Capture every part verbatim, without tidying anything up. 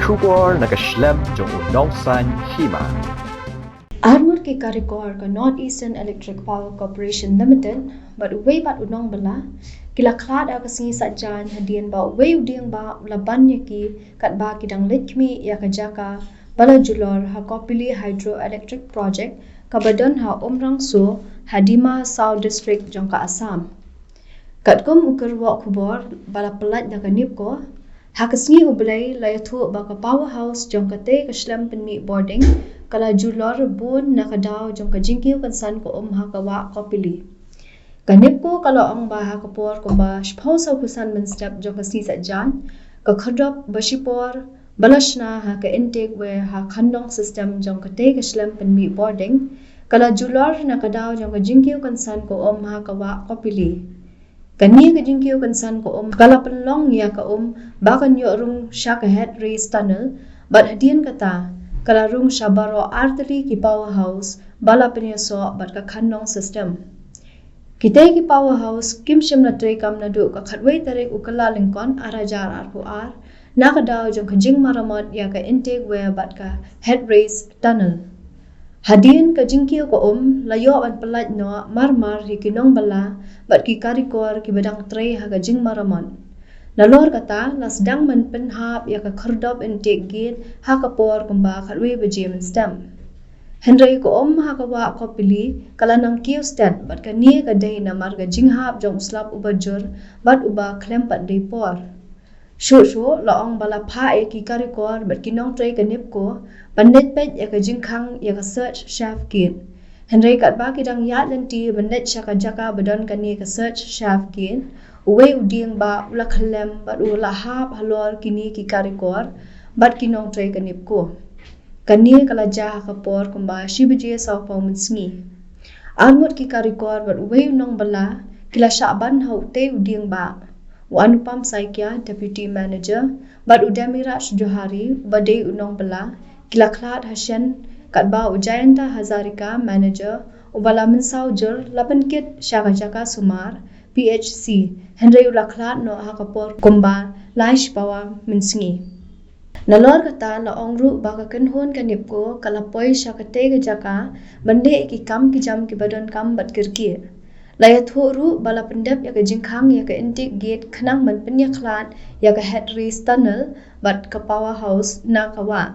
Khubor na ka shlem jong u Nongsaiñ Hima. Arngut ki karikor ka North Eastern Electric Power Corporation Limited bad uwei pat u nongbylla ki la khlad ha ka sngi Saitjaiñ hadien ba uwei u dieng ba u la ban ïa ki katba ki dang leit khmih ïa ka jaka ba la julor ha Kopili Hydroelectric Project kaba don ha Umrangso ha Dima Hasao District jong ka Assam. Katkum u kyrwoh khubor ba la pyllait da ka NEEPCO, ha ka sngi U Blei la ïathuh ba ka powerhouse jong katei ka shlem pynmih bording ka la julor bun na ka daw jong ka jingkiew kynsan ka um ha ka wah Kopili. Ka NEEPCO ka la ong ba ha ka por kumba shiphew saw phew san mynstep jong ka sngi Saitjaiñ, ka khyrdop ba shipor ba la shna ha ka intake weir ha khyndong system jong katei ka shlem pynmih bording ka la julor na ka daw jong ka jingkiew kynsan ka um ha ka wah Kopili. Kane ka jingkiew kynsan ka um ka la pynlong ïa ka um ba kan ïoh rung sha ka headrace tunnel bad hadien kata ka la rung sha baroh artylli ki powerhouse ba la pynïasoh bad ka khyndong system. Kitei ki powerhouse kim shym la treikam naduh ka khatwei tarik u Kyllalyngkot ar hajar arphew ar na ka daw jong ka jingmaramot ïa ka intake weir bad ka headrace tunnel. Hadien ka jingkiew ka um la ïoh ban pyllait noh marmar ïa ki nongbylla bad ki karikor kiba dang trei ha ka jingmaramot. Nalor kata la sdang ban pynhap ïa ka khyrdop intake gate ha ka por kumba khatwei baje mynstep. Hynrei ka um ha ka wah Kopili ka la nang kiew stet bad kane ka dei namar ka jinghap jong u slap uba jur bad uba khlem pat dei por. Shuh shuh la ong ba la phah ïa ki karikor bad ki nongtrei ka NEEPCO ban leit peit ïa ka jingkhang ïa ka search shaft gate. Hynrei katba ki dang ïaid lynti ban leit sha ka jaka ba don kane ka search shaft gate, uwei u dieng ba u la khyllem bad u la hap halor kine ki karikor bad ki nongtrei ka NEEPCO. Kane ka la jia ha ka por kumba shi baje sawphew mynsngi. Arngut ki karikor bad uwei u nongbylla ki la shah ban ha utei u dieng ba. U Anupam Saikia, Deputy Manager, bad u Demiraj Johari, uba dei u nongbylla, ki la khlad ha shen, katba u Jayanta Hazarika, Manager, uba la mynsaw jur, la pynkit sha ka jaka sumar, P H C, hynrei u la khlad noh ha ka por kumba lai shi pawa mynsngi. Nalor kata la ong ruh ba ka kynhun ka NEEPCO ka la poi sha katei ka jaka ban leh ïa ki kam ki jam kiba donkam bad kyrkieh. La ïathuh ruh ba la pyndep ïa ka jingkhang ïa ka intake gate khnang ban pynïakhlad ïa ka headrace tunnel bad ka powerhouse na ka wah.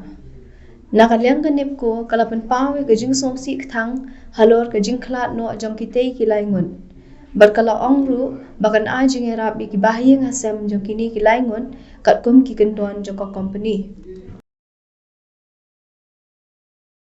Na ka liang ka NEEPCO ka la pynpaw ïa ka jingsngewsih kthang halor ka jingkhlad noh jong kitei ki lai ngut. Bad ka la ong ruh ba kan ai jingïarap ïa ki bahaïing hasem jong kine ki lai ngut katkum ki kyndon jong ka kompani.